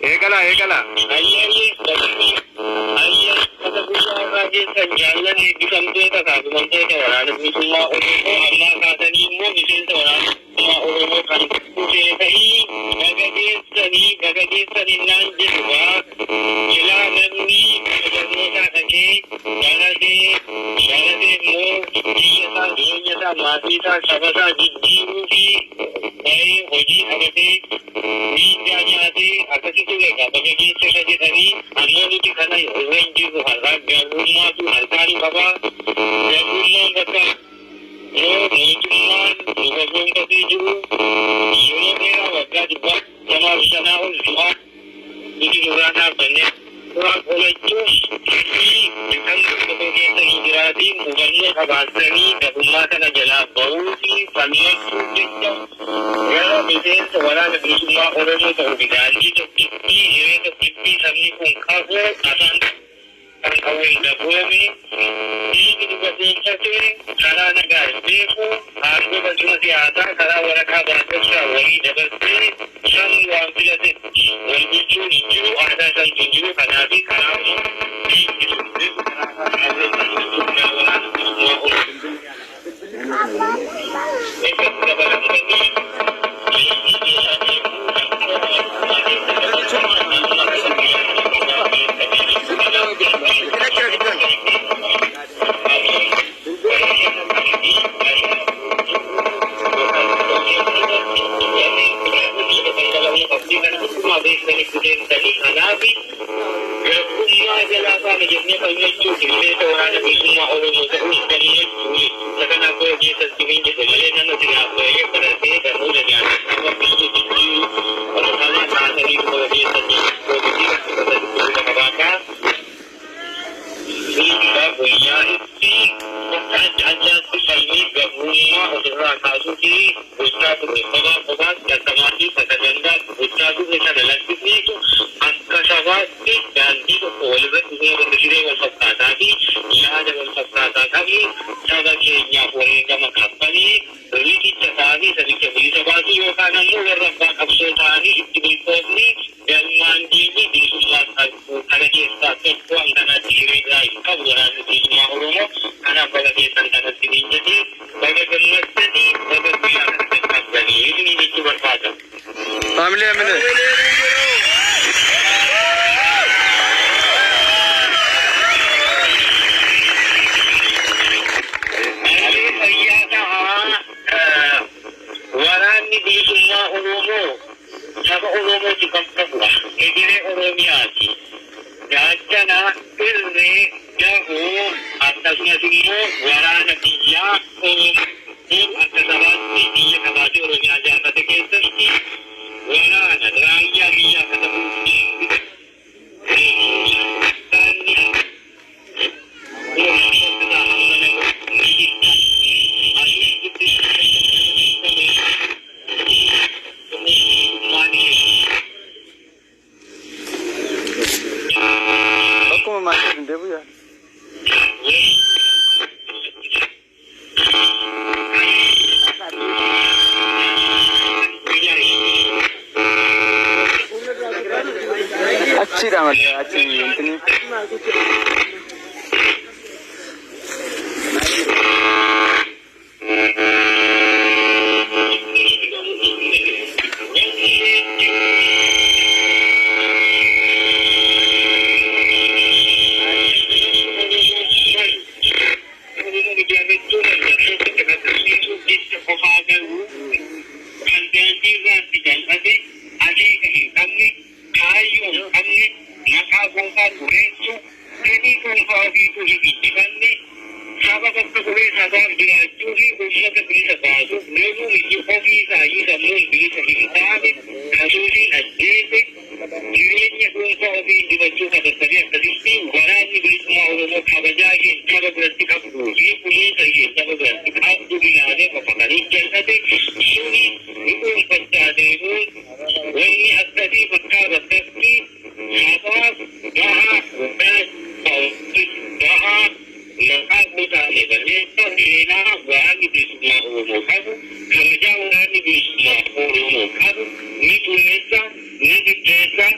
Eegala eegala. Ayyaanni ayyaanni bakka guyyaa irraa keessan jaallan eebbifamtoota kaafamtoota waraana bilisummaa Oromoo ammaa kaasanii immoo miseensa waraana bilisummaa Oromoo kan ta'ii baga geessanii baga geessanii naan jedhu waa silaa namni barnoota dhaqee baratee baratee immoo biyya isaa jireenya isaa maatii isaa saba isaa jijjiiruu fi bahee hojii qabatee miidhaa nyaatee akkasitti egaa baga geessisa jedhanii ammoo nuti kana irra hin jirru har'aa gabrummaatu harkaan qabaa gabrummaan bakka yeroo mootummaan nu gabroonfatee jiru yeroo dheeraa waggaa dhibbaa lamaaf sanaa ol du'aa nuti nurraa dhaabbannee suuraa qolachuuf fi kan tokko keessa hin jiraatiin hubannoo qabaatanii gabrummaa kana jalaa bahuu fi falmachuu jecha gara miseensa waraana bilisummaa Oromoo ta'uu fi daandii tokkittii hiree tokkittii sabni kun qabu afaan kan qawween gabroome dhiigni dhugateeffate karaa nagaa beeku aangoo barcuma siyaasaa karaa waraqaa baasachaa walii dabarsee sabni waan filate wal bulchuun hin jiru aadaa santu hin jiru kanaafi karaa dhiigni sun beeku karaa qawwee kan bulchuun gara waraana bilisummaa Oromoo eeggatu dabalamtanii leenjii keessaa deemuu rakkoo hawaasummaa keessa Gabrummaa jalaa faana jennee falmachuuf miseensa waraana bilisummaa Oromoo ta'uun gammachuu jechuudha. Kanaaf bara keessatti hin jedhu malee nama silaa bahee baratee barnoota jaallatama biyya jijjiiruu qoratama kaasanii bara keessatti hojii rakkata qabaataa. Dhiibbaa guyyaa itti bakka adda addaatti falmii gabrummaa ofirraa kaasuu fi gochaa ture. Kophaa kophaas yakkamaa fi sakagandaatti gochaa turre sana lakkisneetu akka sabaatti daandii tokko walirratti dhufee wal fakkaataa fi yaada wal fakkaataa qabnu saba keenyaaf wareegama kaffalee riqicha ta'anii sabicha bilisa baasuu yookaan ammoo warra abbaa qabsoo ta'anii itti milkoofne galmaan diinni bilisummaa kana keessaa tokko an kanatti hiriirraa hin qabu waraanni bilisummaa Oromoo kanaaf baga keessan kanatti niin jedhee baga gammaddanii baga guyyaa kana qaqqabdanii isinii jechuu barbaada. Amilee amilee. Malee fayyaa ta'aa waraanni bilisummaa Oromoo saba Oromooti bakka bu'a. Egeree Oromiyaati. Gaachana, irree, dahoo akkasumas immoo waraana biyyaa Oromoo akka sabaatti biyya qabaatee Oromiyaa ijaarrate keessatti waraana raayyaa biyyaa akka ta'uuf Bakkuma maatii hin deebi'u yaa. Achiidha malee achi intini. Saba bakka bu'ee sabaaf jiraachuu fi uummata bilisa baasuuf loluu miti ofii isaayyuu sammuun bilisa hin taane kasuusiin ajjeese jireenya dhuunfaa ofii dibachuu katattamee akkasitti waraanni bilisummaa Oromoo kabajaa isheen saba biratti qabduu fi kunuunsa isheen saba biratti qabdu ilaalee qofa kan jal'ate suni ni dhuunfachaa deemuun wanni akkasii bakkaa bakkatti sabaaf gahaa gahaa maqaa gootaalee barreessa seenaa waraanni bilisummaa Oromoo qabu kabajaa waraanni bilisummaa Oromoo qabu ni xureessa ni xiqqeessa.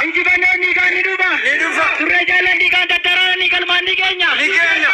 Injifannoo ni kan ni dhufa. Ni dhufa. Turree jaalalli kan tattaraara ni galmaan ni keenya. Ni keenya.